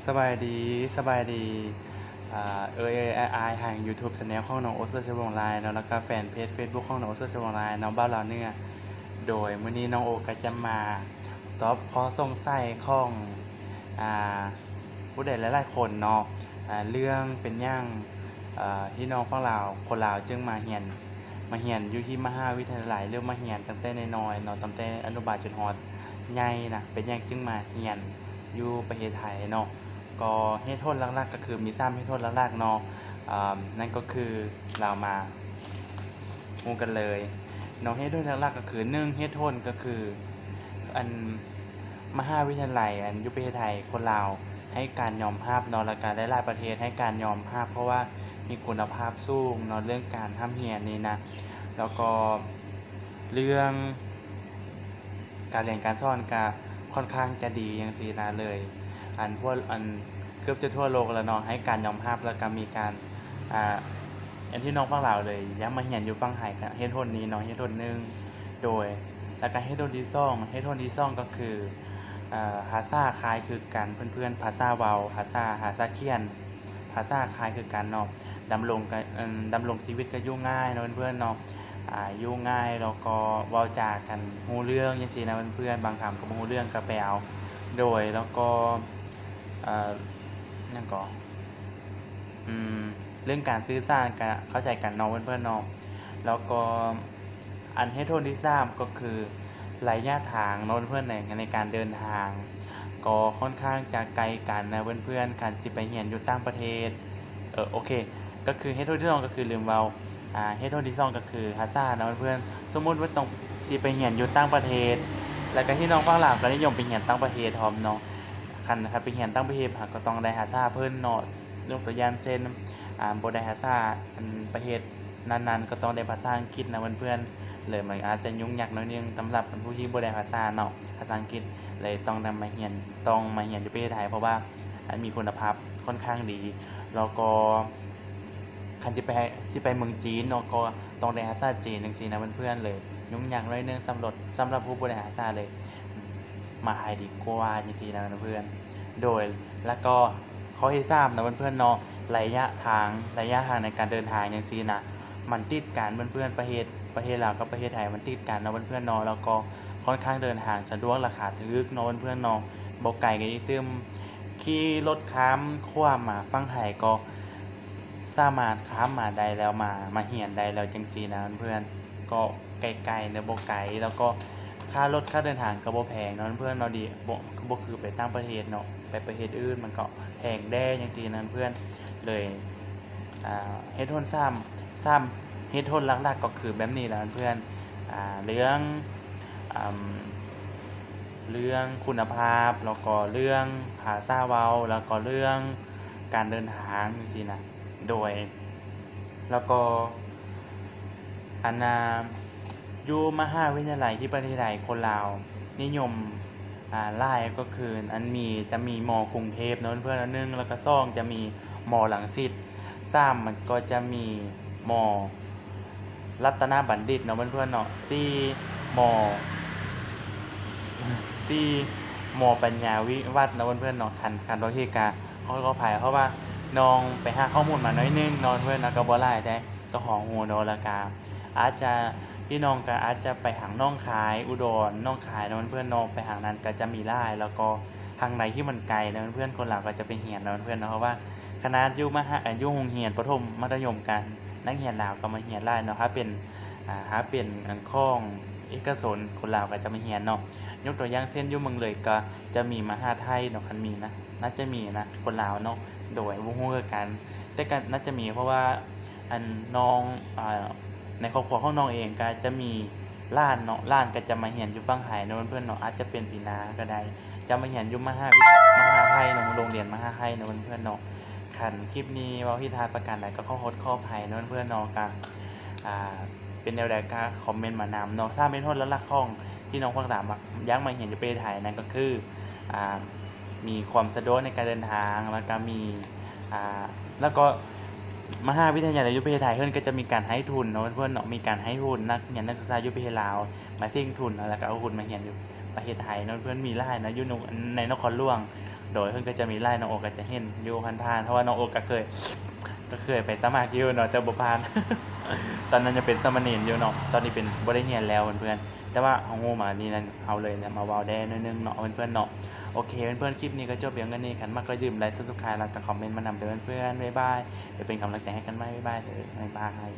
ສະບາຍດີ ສະບາຍດີ ອ່າ ເອີຍໆ ອ້າຍໆ ທາງ YouTube Channel ຂອງນ້ອງໂອເຊີ ໄຊວົງລາຍເນາະ ແລ້ວກະແຟນເພຈ Facebook ຂອງນ້ອງໂອເຊີ ໄຊວົງລາຍເນາະ ບ່າວລາວເໜືອ. ໂດຍ ມື້ນີ້ນ້ອງໂອກະຈະມາຕອບຂໍ້ສົງໄສຂອງ ອ່າ ຜູ້ໃດຫຼາຍໆຄົນເນາະ ອ່າ ເລື່ອງເປັນຫຍັງ ເອີ ພີ່ນ້ອງຝັ່ງລາວ ຄົນລາວຈຶ່ງມາຮຽນ ມາຮຽນຢູ່ທີ່ມະຫາວິທະຍາໄລ ຫຼືມາຮຽນຕັ້ງແຕ່ນ້ອຍໆເນາະ ຕັ້ງແຕ່ອະນຸບານຈົນຮອດໃຫຍ່ນະ ເປັນຫຍັງຈຶ່ງມາຮຽນຢູ່ປະເທດໄທເນາະ. ກໍເຫດຜົນຫຼັກໆກໍຄືມີສາມເຫດຜົນຫຼັກໆເນາະ ເອີ ນັ້ນກໍຄື ລາວມາຮູ້ກັນເລີຍເນາະ. ເຫດຜົນຫຼັກໆກໍຄື ໜຶ່ງ ເຫດຜົນກໍຄື ອັນ ມະຫາວິທະຍາໄລ ອັນ ຢູ່ປະເທດໄທ ຄົນລາວໃຫ້ການຍອມຮັບເນາະ ແລ້ວກະຫຼາຍໆປະເທດໃຫ້ການຍອມຮັບ ເພາະວ່າມີຄຸນນະພາບສູງເນາະ ເລື່ອງການຮ່ຳຮຽນນີ້ນະ ແລ້ວກໍເລື່ອງການຮຽນການສອນກະຂ້ອນຂ້າງຈະດີຈັ່ງຊີ້ນະເລີຍ ອັນ ພວກ ອັນ ເກືອບຈະທົ່ວໂລກແລ້ວເນາະ ໃຫ້ການຍອມຮັບ ແລ້ວກະມີການ ອ່າ ອັນ ພີ່ນ້ອງຝັ່ງລາວເລີຍຢາກມາຮຽນຢູ່ຝັ່ງໄທ ກະເຫດຜົນນີ້ເນາະ ເຫດຜົນໜຶ່ງ. ໂດຍ ແລ້ວກະເຫດຜົນທີສອງ ເຫດຜົນທີສອງກໍຄື ເອີ ພາສາຄ້າຍຄືກັນເພື່ອນໆ ພາສາເວົ້າ ພາສາ ພາສາຂຽນ ພາສາຄ້າຍຄືກັນເນາະ ດຳລົງ ເອີ ດຳລົງຊີວິດກໍຢູ່ງ່າຍເນາະເພື່ອນໆເນາະ ອ່າ ຢູ່ງ່າຍ ແລ້ວກໍເວົ້າຈາກັນຮູ້ເລື່ອງຈັ່ງຊີ້ນະເພື່ອນໆ ບາງຄຳກໍບໍ່ຮູ້ເລື່ອງກໍແປເອົາ. ໂດຍ ແລ້ວກໍ ເອີ ຫຍັງກໍ ອືມ ເລື່ອງການສື່ສານກະເຂົ້າໃຈກັນເນາະເພື່ອນໆເນາະ ແລ້ວກໍ ອັນເຫດຜົນທີສາມກໍຄືໄລຍະທາງເນາະເພື່ອນໆ ໃນ ໃນການເດີນທາງ ກໍຂ້ອນຂ້າງຈະໄກກັນນະເພື່ອນໆ ຄັນຊິໄປຮຽນຢູ່ຕ່າງປະເທດ ເອີ ໂອເຄ ກໍຄືເຫດຜົນທີສອງກໍຄືລືມເວົ້າ ອ່າ ເຫດຜົນທີສອງກໍຄືພາສາເນາະເພື່ອນໆ ສົມມຸດວ່າຕ້ອງ ຊິໄປຮຽນຢູ່ຕ່າງປະເທດ ແລ້ວກະພີ່ນ້ອງຝັ່ງລາວກໍນິຍົມໄປຮຽນຕ່າງປະເທດພ້ອມເນາະ. ຄັນ ຄັນໄປຮຽນຕ່າງປະເທດ ເຮົາກໍຕ້ອງໄດ້ພາສາເພິ່ນເນາະ ຍົກຕົວຢ່າງເຊັ່ນ ອ່າ ບໍ່ໄດ້ພາສາ ອັນ ປະເທດນັ້ນໆ ກໍຕ້ອງໄດ້ພາສາອັງກິດນະເພື່ອນໆ ເລີຍມັນອາດຈະຫຍຸ້ງຍາກໜ້ອຍໜຶ່ງ ສຳລັບຜູ້ທີ່ບໍ່ໄດ້ພາສາເນາະ ພາສາອັງກິດ ເລີຍຕ້ອງໄດ້ມາຮຽນ ຕ້ອງມາຮຽນຢູ່ປະເທດໄທ ເພາະວ່າ ອັນ ມີຄຸນນະພາບຂ້ອນຂ້າງດີ ແລ້ວກໍ ຄັນຊິໄປ ຊິໄປເມືອງຈີນເນາະ ກໍຕ້ອງໄດ້ພາສາຈີນຈັ່ງຊີ້ນະເພື່ອນໆ ເລີຍຫຍຸ້ງຍາກໜ້ອຍໜຶ່ງ ສຳລັບ ສຳລັບຜູ້ບໍ່ໄດ້ພາສາເລີຍ ມາໄທດີກວ່າຈັ່ງຊີ້ນະເພື່ອນໆ. ໂດຍ ແລ້ວກໍຂໍ້ທີສາມນະເພື່ອນໆເນາະ ໄລຍະທາງ ໄລຍະທາງໃນການເດີນທາງຈັ່ງຊີ້ນະ ມັນຕິດກັນເພື່ອນໆ ປະເທດ ປະເທດລາວກັບປະເທດໄທມັນຕິດກັນເນາະເພື່ອນໆເນາະ ແລ້ວກໍຂ້ອນຂ້າງເດີນທາງສະດວກ ລາຄາຖືກເນາະເພື່ອນໆເນາະ ບໍ່ໄກກັນອີກຕື່ມ ຂີ່ລົດຂ້າມຂົວມາຝັ່ງໄທກໍ ສາມາດຂ້າມມາໄດ້ແລ້ວ ມາ ມາຮຽນໄດ້ແລ້ວຈັ່ງຊີ້ນະເພື່ອນໆ ກໍໃກ້ໆເນາະ ບໍ່ໄກ ແລ້ວກໍຄ່າລົດຄ່າເດີນທາງກໍບໍ່ແພງເນາະເພື່ອນໆເນາະ ດີ ບໍ່ ບໍ່ຄືໄປຕ່າງປະເທດເນາະ ໄປປະເທດອື່ນມັນກໍແພງແດ່ຈັ່ງຊີ້ນະເພື່ອນໆ ເລີຍ ອ່າ ເຫດຜົນສາມ ສາມເຫດຜົນຫຼັກໆກໍຄືແບບນີ້ແຫຼະເພື່ອນໆ ອ່າ ເລື່ອງ ອ່າ ເລື່ອງຄຸນນະພາບ ແລ້ວກໍເລື່ອງພາສາເວົ້າ ແລ້ວກໍເລື່ອງການເດີນທາງຈັ່ງຊີ້ນະ ໂດຍ ແລ້ວກໍ ອັນ ອ່າ ຢູ່ມະຫາວິທະຍາໄລທີ່ປະເທດໃດ ຄົນລາວນິຍົມ ອ່າ ຫຼາຍກໍຄື ອັນ ມີ ຈະມີ ມ ກຸງເທບເນາະເພື່ອນໆ ອັນໜຶ່ງ ແລ້ວກໍ ສອງ ຈະມີ ມ ລັງສິດ ສາມ ມັນກໍຈະມີ ມ ລັດຕະນະບັນດິດເນາະເພື່ອນໆເນາະ ສີ່ ມ ສີ່ ມ ປັນຍາວິວັດເນາະເພື່ອນໆເນາະ ຄັນ ຄັນບໍ່ຖືກກະ ຂໍ ຂໍອະໄພ ເພາະວ່ານ້ອງໄປຫາຂໍ້ມູນມາໜ້ອຍໜຶ່ງເນາະເພື່ອນເນາະ ກໍບໍ່ຫຼາຍໃດ ກໍພໍຮູ້ເນາະ ແລ້ວກະອາດຈະ ພີ່ນ້ອງກໍອາດຈະໄປທາງໜອງຄາຍ ອຸດອນ ໜອງຄາຍເນາະເພື່ອນເນາະ ໄປທາງນັ້ນກໍຈະມີຫຼາຍ ແລ້ວກໍທາງໃດທີ່ມັນໄກເນາະເພື່ອນ ຄົນລາວກໍຈະໄປຮຽນເນາະເພື່ອນເນາະ ເພາະວ່າຂະໜາດຢູ່ມະຫາ ຢູ່ໂຮງຮຽນປະຖົມ ມັດທະຍົມ ກະນັກຮຽນລາວກໍມາຮຽນຫຼາຍເນາະ ຖ້າເປັນ ອ່າ ຖ້າເປັນອັນຂອງເອກະຊົນ ຄົນລາວກໍຈະມາຮຽນເນາະ ຍົກຕົວຢ່າງເຊັ່ນ ຢູ່ເມືອງເລີຍກໍຈະມີມະຫາໄທເນາະ ຄັນມີນະ ໜ້າຈະມີນະ ຄົນລາວເນາະ ໂດຍ ບໍ່ຮູ້ຄືກັນ ແຕ່ກໍໜ້າຈະມີ ເພາະວ່າ ອັນ ນ້ອງ ອ່າ ໃນຄອບຄົວຂອງນ້ອງເອງກໍຈະມີຫຼານເນາະ ຫຼານກໍຈະມາຮຽນຢູ່ຝັ່ງໄທເນາະເພື່ອນເນາະ ອາດຈະເປັນປີໜ້າກໍໄດ້ ຈະມາຮຽນຢູ່ມະຫາວິ ມະຫາໄທເນາະ ໂຮງຮຽນມະຫາໄທເນາະເພື່ອນເນາະ. ຄັນຄລິບນີ້ເວົ້າຜິດພາດປະການໃດກໍຂໍໂທດຂໍອະໄພເນາະເພື່ອນເນາະ ກໍ ອ່າ ເປັນແນວໃດກໍຄອມເມັນມານຳເນາະ. ສາມເຫດຜົນຫຼັກໆຂອງທີ່ນ້ອງຝັ່ງລາວມັກຢາກມາຮຽນຢູ່ປະເທດໄທນັ້ນກໍຄື ອ່າ ມີຄວາມສະດວກໃນການເດີນທາງ ແລ້ວກໍມີ ອ່າ ແລ້ວກໍ ມະຫາວິທະຍາໄລຢູ່ປະເທດໄທ ເພິ່ນກໍຈະມີການໃຫ້ທຶນເນາະເພື່ອນເນາະ ມີການໃຫ້ທຶນນັກຮຽນນັກສຶກສາຢູ່ປະເທດລາວມາເສັງທຶນເນາະ ແລ້ວກໍເອົາທຶນມາຮຽນຢູ່ປະເທດໄທເນາະເພື່ອນ ມີຫຼາຍເນາະ ຢູ່ໃນ ໃນນະຄອນຫຼວງ. ໂດຍ ເພິ່ນກໍຈະມີຫຼາຍ ນ້ອງໂອກໍຈະເຫັນຢູ່ຜ່ານໆ ເພາະວ່ານ້ອງໂອກໍເຄີຍ ກໍເຄີຍໄປສະໝັກຢູ່ເນາະ ແຕ່ບໍ່ຜ່ານ ຕອນນັ້ນຍັງເປັນສາມະເນນຢູ່ເນາະ ຕອນນີ້ເປັນ ບໍ່ໄດ້ຮຽນແລ້ວເພື່ອນໆ. ແຕ່ວ່າເຮົາຮູ້ມານີ້ນັ້ນ ເຮົາເລີຍມາເວົ້າແດ່ໜ້ອຍໜຶ່ງເນາະເພື່ອນໆເນາະ. ໂອເຄເພື່ອນໆ ຄລິບນີ້ກໍຈົບພຽງເທົ່ານີ້ ຄັນມັກກໍຢ່າລືມໄລ Subscribe ແລ້ວກໍຄອມເມັນມານຳເດີເພື່ອນໆ. ບາຍບາຍ ເປັນກຳລັງໃຈໃຫ້ກັນໃໝ່. ບາຍບາຍເດີ ບາຍບາຍ.